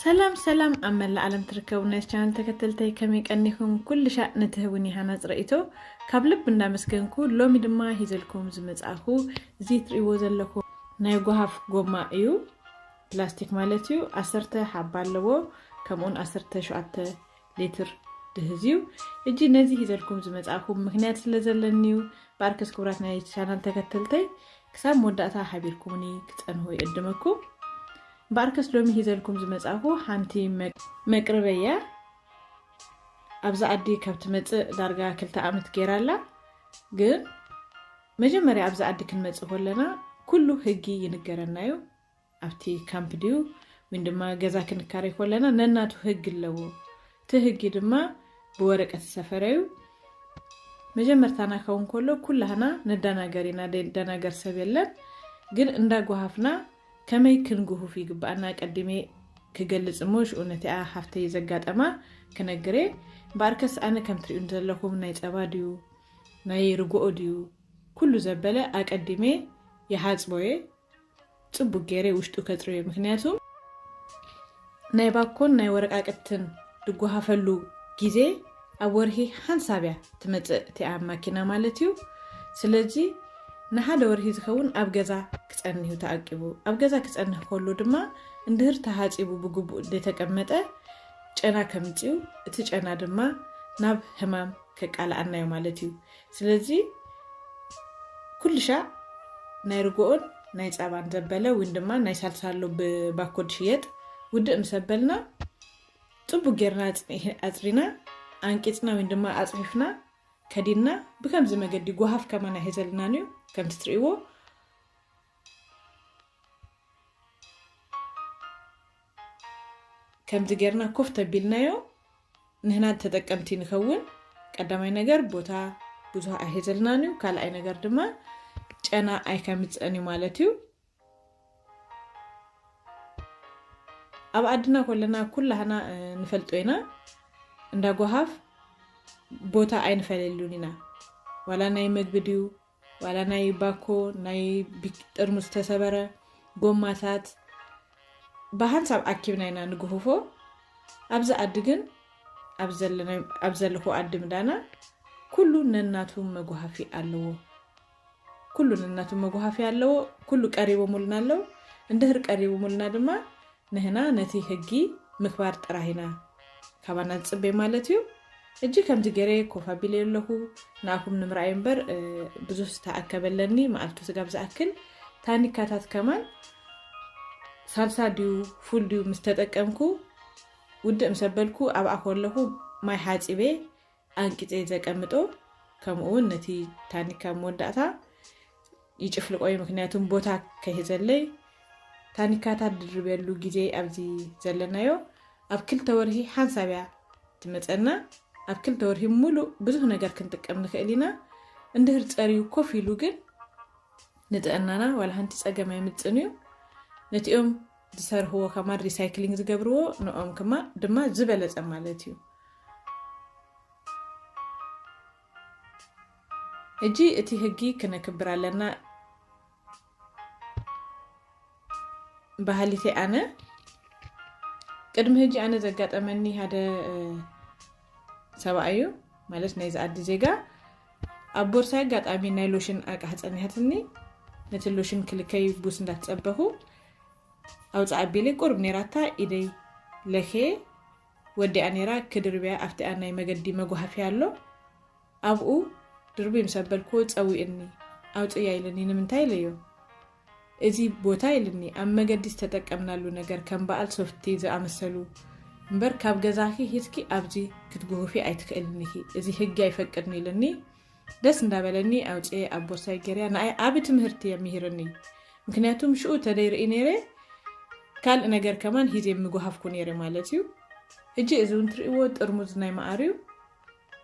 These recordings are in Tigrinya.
ሰላም ሰላም፣ ኣብ መላእ ዓለም ትርከቡ ናይ ቻናል ተከተልተይ ከመይ ቀኒኹም? ኩሉ ሻዕ ንትህቡኒ ሃናጽ ርእይቶ ካብ ልብ እንዳመስገንኩ፣ ሎሚ ድማ ሂዘልኩም ዝመጻእኩ እዚ ትርእይዎ ዘለኹም ናይ ጓሃፍ ጎማ እዩ። ፕላስቲክ ማለት እዩ። ዓሰርተ ሓባ ኣለዎ፣ ከምኡውን ዓሰርተ ሸውዓተ ሊትር ድህዝ እዩ። እጂ ነዚ ሂዘልኩም ዝመጻእኩም ምክንያት ስለ ዘለኒ እዩ። በኣርከስ ክቡራት ናይ ቻናል ተከተልተይ ክሳብ መወዳእታ ሓቢርኩምኒ ክጸንሁ ይዕድመኩም። በኣርከስ ሎሚ ሂዘልኩም ዝመጻእኩ ሓንቲ መቅ-፣ መቅርበያ ኣብዛ ዓዲ ካብ ትመጽእ ዳርጋ ክልተ ዓመት ገይራ ኣላ። ግን መጀመርያ ኣብዛ ዓዲ ክንመጽእ ከለና ኩሉ ህጊ ይንገረና እዩ። ኣብቲ ካምፕ ድዩ ወይ ድማ ገዛ ክንካረይ ከለና ነናቱ ህጊ ኣለዎ። እቲ ህጊ ድማ ብወረቀት ዝሰፈረ እዩ። መጀመርታና ከውን ከሎ ኩላህና ንደናገር ኢና፣ ደናገር ሰብ የለን። ግን እንዳጓሃፍና ከመይ ክንጉሁፍ ይግባኣና ቀዲሜ ክገልጽ እሞ ሽኡ ነቲኣ ሓፍተይ ዘጋጠማ ክነግሬ። እምበኣርከስ ኣነ ከም ትሪኡ ዘለኹም ናይ ጸባ ድዩ ናይ ርግኦ ድዩ ኩሉ ዘበለ ኣቀዲሜ ይሓጽቦ እየ። ጽቡቅ ገይረ ውሽጡ ከጽርዮ። ምክንያቱ ናይ ባኮን ናይ ወረቃቅትን ድጓሃፈሉ ግዜ ኣብ ወርሒ ሓንሳብ እያ ትመጽእ እቲኣ ማኪና ማለት እዩ። ስለዚ ንሓደ ወርሒ ዝኸውን ኣብ ገዛ ክጸንህ እዩ ተኣቂቡ። ኣብ ገዛ ክጸንህ ከሎ ድማ እንድህር ተሃጺቡ ብግቡእ ዘይተቀመጠ ጨና ከምጽኡ፣ እቲ ጨና ድማ ናብ ህማም ከቃልኣና እዩ ማለት እዩ። ስለዚ ኩሉ ሻዕ ናይ ርግኦን ናይ ጸባን ዘበለ ወይ ድማ ናይ ሳልሳሎ ብባኮ ዝሽየጥ ውድእ ምስ ኣበልና ጽቡቅ ጌርና ኣጽኒ-፣ ኣጽሪና ኣንቂጽና ወይ ድማ ኣጽፊፍና ከዲንና ብከምዚ መገዲ ጓሃፍ ከማን ኣይሕዘልናን እዩ። ከምቲ ትርእይዎ ከምዚ ጌርና ኮፍ ተቢልናዮ ንህና ተጠቀምቲ ንኸውን። ቀዳማይ ነገር ቦታ ብዙሕ ኣይሕዘልናን እዩ። ካልኣይ ነገር ድማ ጨና ኣይከምጽእን እዩ ማለት እዩ። ኣብ ዓድና ኮለና ኩላህና፣ እ፣ ንፈልጦ ኢና። እንዳ ጓሃፍ ቦታ ኣይንፈለሉን ኢና። ዋላ ናይ መግቢ ድዩ፣ ዋላ ናይ ባኮ፣ ናይ ቢክ-፣ ጥርሙዝ ዝተሰበረ፣ ጎማታት ብሓንሳብ ኣኪብና ኢና ንጉህፎ። ኣብዚ ዓዲ ግን፣ ኣብ ዘለናዮ-፣ ኣብ ዘለኹ ዓዲ ምዳና ኩሉ ነናቱ መጉሃፊ ኣለዎ። ኩሉ ነናቱ መጉሃፊ ኣለዎ። ኩሉ ቀሪቦሙልና ኣለዉ። እንድህር ቀሪቦሙልና ድማ ንህና ነቲ ህጊ ምክባር ጥራህ ኢና ካባና ዝጽበይ ማለት እዩ። እጂ ከምዚ ገይረ ኮፍ ኣቢለ ኣለኹ፣ ንኣኹም ንምርኣይ እምበር፣ እ፣ ብዙሕ ዝተኣከበለኒ መዓልቱ ስጋብ ዝኣክል። ታኒካታት ከማን ሳልሳ ድዩ ፉል ድዩ ምስ ተጠቀምኩ፣ ውድእ ምስ ኣበልኩ፣ ኣብኣ ከለኹ ማይ ሓጺበ ኣንቂጸ ዘቀምጦ፣ ከምኡ እውን ነቲ ታኒካ መወዳእታ ይጭፍልቆ እዩ፣ ምክንያቱ ቦታ ከይሕዘለይ። ታኒካታት ድርብየሉ ግዜ ኣብዚ ዘለናዮ ኣብ ክልተ ወርሒ ሓንሳብ እያ ትመጸና። ኣብ ክልተ ወርሒ ሙሉእ ብዙሕ ነገር ክንጥቀም ንኽእል ኢና። እንድህር ጸርዩ ኮፍ ኢሉ ግን ንጥዕናና ዋላ ሓንቲ ጸገም ኣይምጽን እዩ። ነቲኦም ዝሰርህዎ ከማን ሪሳይክሊንግ ዝገብርዎ ንኦም ክማ-፣ ድማ ዝበለጸ ማለት እዩ። እጂ እቲ ህጊ ክነክብር ኣለና። ባህሊተይ ኣነ ቅድሚ ህጂ ኣነ ዘጋጠመኒ ሓደ፣ እ፣ ሰብኣይ እዩ ማለት ናይዚ ዓዲ ዜጋ ኣብ ቦርሳይ ኣጋጣሚ ናይ ሎሽን ኣቃሕ ጸኒሓትኒ። ነቲ ሎሽን ክልከይ ቡስ እንዳትጸበኹ ኣውፅኣ ኣቢለይ ቁርብ ነይራታ ኢደይ ለኬ ወዲኣ ነይራ ክድርብያ ኣብቲኣ ናይ መገዲ መጓሃፍያ ኣሎ ኣብኡ ድርቢ ምስ ኣበልክዎ ጸዊእኒ ኣውፅያ ኢለኒ ንምንታይ ኢለዮ እዚ ቦታ ኢልኒ ኣብ መገዲ ዝተጠቀምናሉ ነገር ከም በዓል ሶፍቲ ዝኣመሰሉ እምበር ካብ ገዛኺ ሂዝኪ ኣብዚ ክትጉህፊ ኣይትኽእልን ኢኺ እዚ ህጊ ኣይፈቅድን ኢልኒ ደስ እንዳበለኒ ኣውፅኤ ኣብ ቦርሳይ ገርያ ንኣይ ዓቢ ትምህርቲ እያ ምሂርኒ ምክንያቱም ሽኡ ተደይርኢ ነይረ ካልእ ነገር ከማን ሂዜ ምጉሃፍኩ ነይረ ማለት እዩ ሕጂ እዚ እውን ትርእይዎ ጥርሙዝ ናይ መዓር እዩ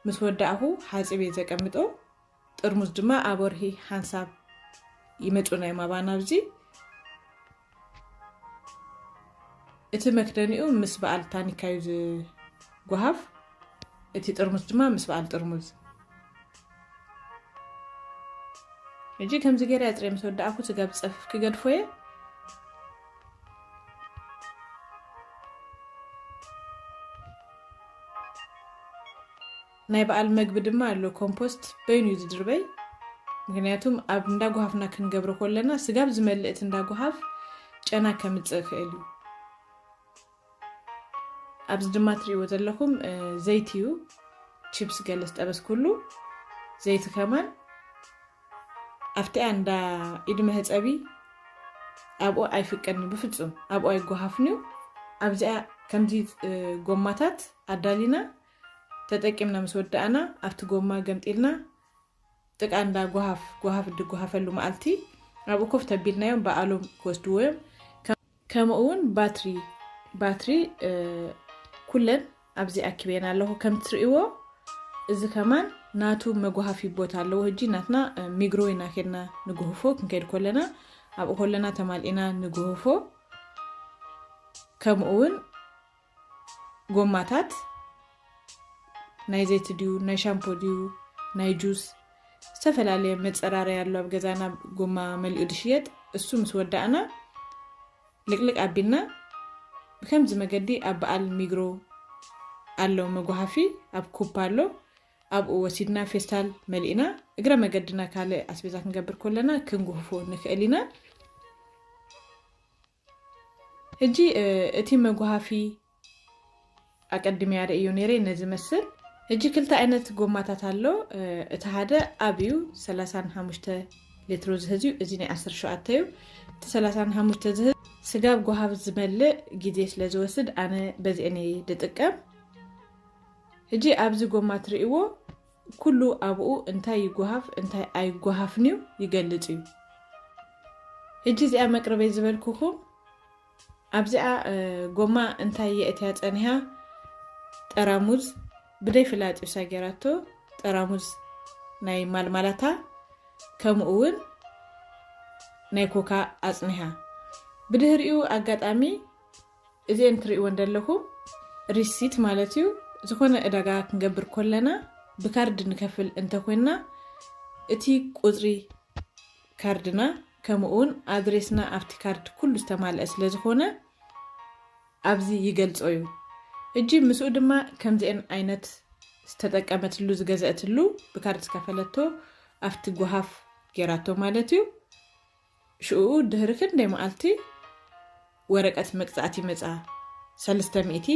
ምስ ወዳእኹ ሓፂብ እየ ዘቀምጦ ጥርሙዝ ድማ ኣብ ወርሒ ሓንሳብ ይመፁ ናይ ማባና ኣብዚ እቲ መክደኒኡ ምስ በዓል ታኒካ እዩ ዝጓሃፍ እቲ ጥርሙዝ ድማ ምስ በዓል ጥርሙዝ ሕጂ ከምዚ ገይረ ኣፅረ ምስ ወዳእኩ ስጋ ብፀፍፍ ክገድፎ እየ ናይ በዓል መግቢ ድማ ኣሎ። ኮምፖስት በይኑ እዩ ዝድርበይ። ምክንያቱም ኣብ እንዳጓሃፍና ክንገብሮ ከለና ስጋብ ዝመልእት እንዳጓሃፍ ጨና ከምፅእ ይኽእል እዩ። ኣብዚ ድማ ትሪእዎ ዘለኹም ዘይቲ እዩ። ቺፕስ ገለ ዝጠበስኩሉ ዘይቲ ከማን ኣብቲኣ እንዳ ኢድ መህፀቢ ኣብኡ ኣይፍቀድን ብፍፁም፣ ኣብኡ ኣይጓሃፍን እዩ። ኣብዚኣ ከምዚ ጎማታት ኣዳሊና ተጠቂምና ምስ ወዳእና ኣብቲ ጎማ ገምጢልና ጥቃ እንዳ ጓሃፍ ጓሃፍ ድጓሃፈሉ መዓልቲ ኣብኡ ኮፍ ተቢልናዮም በኣሎም ክወስድዎ እዮም። ከምኡ እውን ባትሪ ባትሪ ኩለን ኣብዚ ኣኪበን ኣለኹ። ከም ትርእይዎ እዚ ከማን ናቱ መጓሃፊ ቦታ ኣለዎ። ሕጂ ናትና ሚግሮ ኢና ኬድና ንጉህፎ ክንከይድ ኮለና ኣብኡ ኮለና ተማልኢና ንጉህፎ። ከምኡ እውን ጎማታት ናይ ዘይቲ ድዩ ናይ ሻምፖ ድዩ ናይ ጁስ ዝተፈላለየ መፀራረያ ኣሎ ኣብ ገዛና ጎማ መሊኡ ድሽየጥ። እሱ ምስ ወዳእና ልቅልቅ ኣቢልና ብከምዚ መገዲ ኣብ በዓል ሚግሮ ኣሎ መጓሃፊ ኣብ ኩፕ ኣሎ ኣብኡ ወሲድና ፌስታል መሊእና እግረ መገድና ካልእ ኣስቤዛ ክንገብር ኮለና ክንጉህፎ ንክእል ኢና። ሕጂ እቲ መጉሃፊ ኣቀድሚ ኣርእዮ ነይረ ነዚ መስል። ሕጂ ክልተ ዓይነት ጎማታት ኣሎ። እቲ ሓደ ኣብ እዩ ሰላሳን ሓሙሽተ ሌትሮ ዝህዝ እዩ። እዚ ናይ ዓሰርተ ሸውዓተ እዩ። እቲ ሰላሳን ሓሙሽተ ዝህዝ ስጋብ ጎሃፍ ዝመልእ ግዜ ስለ ዝወስድ ኣነ በዚአን እየ ዝጥቀም። ሕጂ ኣብዚ ጎማ ትርእይዎ ኩሉ ኣብኡ እንታይ ይጎሃፍ እንታይ ኣይጎሃፍን እዩ ይገልጽ እዩ። ሕጂ እዚኣ መቅረበይ ዝበልኩኹም ኣብዚኣ ጎማ እንታይ የእትያ ጸኒሃ ጠራሙዝ ብደይ ፍላጥ እዩ ሳጌራቶ ጠራሙዝ ናይ ማልማላታ ከምኡ እውን ናይ ኮካ ኣጽኒሃ። ብድህሪኡ ኣጋጣሚ እዚአን ትርእይዎ እንደለኹም ሪሲት ማለት እዩ። ዝኾነ ዕዳጋ ክንገብር ኮለና ብካርድ ንከፍል እንተኮንና እቲ ቁፅሪ ካርድና ከምኡ እውን ኣድሬስና ኣብቲ ካርድ ኩሉ ዝተማልአ ስለ ዝኾነ ኣብዚ ይገልጾ እዩ። ሕጂ ምስኡ ድማ ከምዚአን ዓይነት ዝተጠቀመትሉ ዝገዘእትሉ ብካርድ ዝከፈለቶ ኣብቲ ጓሃፍ ጌራቶ ማለት እዩ። ሽኡ ድህሪ ክንደይ መዓልቲ ወረቀት መቅጻዕቲ መጻ ሰለስተ ሚእቲ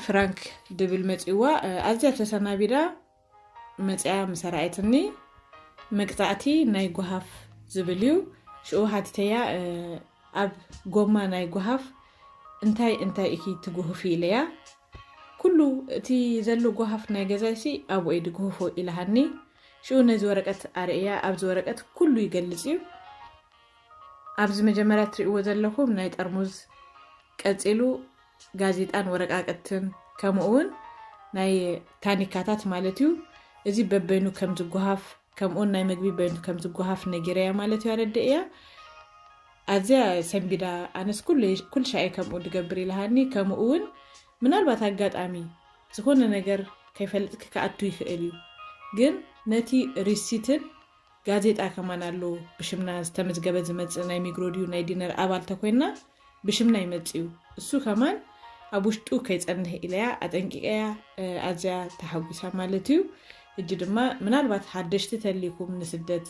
ፍራንክ ድብል መጺዋ ኣዝያ ተሰናቢዳ መጺኣ ምስ ኣርኣየትኒ መቅጻዕቲ ናይ ጓሃፍ ዝብል እዩ። ሽኡ ሓቲተያ ኣብ ጎማ ናይ ጓሃፍ እንታይ እንታይ ኢኪ ትጉህፊ ኢለያ። ኩሉ እቲ ዘሎ ጓሃፍ ናይ ገዛይሲ ኣብኡ እየ ድጉህፎ ኢላሃኒ። ሽኡ ነዚ ወረቀት ኣርእያ ኣብዚ ወረቀት ኩሉ ይገልጽ እዩ። ኣብዚ መጀመርያ ትርእይዎ ዘለኹም ናይ ጠርሙዝ ቀጺሉ ጋዜጣን ወረቃቅትን ከምኡ እውን ናይ ታኒካታት ማለት እዩ። እዚ በበይኑ ከም ዝጓሃፍ ከምኡውን ናይ መግቢ በይኑ ከም ዝጓሃፍ ነጊረያ ማለት እዩ ኣረድእያ። ኣዝያ ሰንቢዳ ኣነስ ኩሉ ሻየ ከምኡ ድገብር ኢልሃኒ። ከምኡ እውን ምናልባት ኣጋጣሚ ዝኾነ ነገር ከይፈልጥኪ ክኣቱ ይኽእል እዩ። ግን ነቲ ሪሲትን ጋዜጣ ከማን ኣሎ ብሽምና ዝተመዝገበ ዝመፅእ ናይ ሚግሮ ድዩ ናይ ዲነር ኣባል ተኮይና ብሽምና ይመፅእ እዩ። እሱ ከማን ኣብ ውሽጡ ከይፀንህ ኢለያ ኣጠንቂቀያ። ኣዝያ ተሓጒሳ ማለት እዩ። እጂ ድማ ምናልባት ሓደሽቲ ተሊኩም ንስደት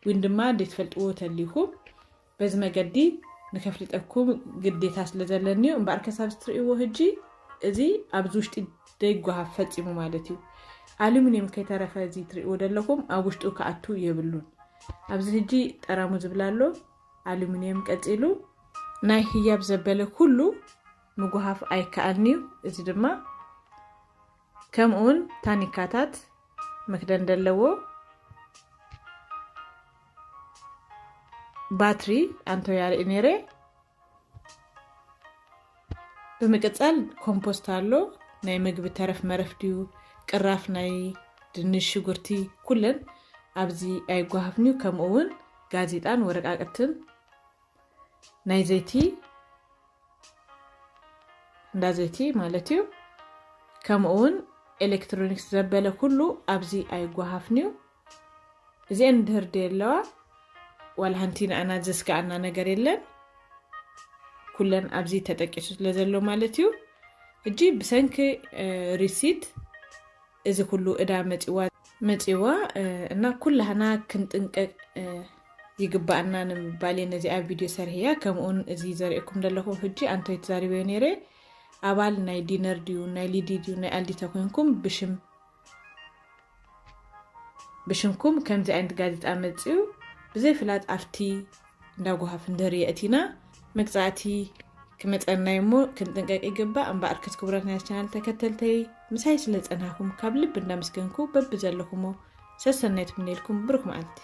ወይን ድማ ዘይትፈልጥዎ ተሊኩም በዚ መገዲ ንከፍልጠኩም ግዴታ ስለ ዘለኒ እዩ። እምበኣር ከሳብ ዝትርእይዎ ህጂ እዚ ኣብዚ ውሽጢ ደይጓሃፍ ፈጺሙ ማለት እዩ። ኣሉሚንየም ከይተረፈ እዚ ትርእይዎ ዘለኹም ኣብ ውሽጡ ክኣቱ የብሉን። ኣብዚ ህጂ ጠራሙ ዝብል ኣሎ ኣሉሚንየም ቀጺሉ ናይ ህያብ ዘበለ ኩሉ ምጉሃፍ ኣይከኣልን እዩ። እዚ ድማ ከምኡውን ታኒካታት መክደን ዘለዎ ባትሪ ኣንቶ ያርኢ ነይረ። ብምቅጻል ኮምፖስት ኣሎ ናይ ምግቢ ተረፍ መረፍ ድዩ ቅራፍ ናይ ድንሽ ሽጉርቲ ኩለን ኣብዚ ኣይጓሃፍን እዩ። ከምኡ እውን ጋዜጣን ወረቃቅትን ናይ ዘይቲ እንዳ ዘይቲ ማለት እዩ። ከምኡ እውን ኤሌክትሮኒክስ ዘበለ ኩሉ ኣብዚ ኣይጓሃፍን እዩ። እዚአን ድህር ደ ኣለዋ ዋላ ሓንቲ ንኣና ዘስጋኣና ነገር የለን። ኩለን ኣብዚ ተጠቂሱ ስለ ዘሎ ማለት እዩ። እጂ ብሰንኪ ሪሲት እዚ ኩሉ እዳ መፂዋ መፂዋ እና ኩላህና ክንጥንቀቅ ይግባኣና ንምባል እየ ነዚኣ ቪድዮ ሰርህያ። ከምኡውን እዚ ዘርእኩም ዘለኹ ሕጂ ኣንቶይ ተዛሪበዮ ነይረ። ኣባል ናይ ዲነር ድዩ ናይ ሊዲ ድዩ ናይ ኣልዲ ተኮይንኩም ብሽም ብሽምኩም ከምዚ ዓይነት ጋዜጣ መፅዩ ብዘይ ፍላጥ ኣብቲ እንዳጓሃፍ እንደር የእቲና መቅፃእቲ ክመፀና እሞ ክንጥንቀቅ ይግባእ። እምበኣር ክት ክቡራት ናይ ቻናል ተከተልተይ ምሳይ ስለ ፀናኩም ካብ ልቢ እንዳመስገንኩ በቢ ዘለኹሞ ሰሰናይ ትምነልኩም። ብሩክ መዓልቲ።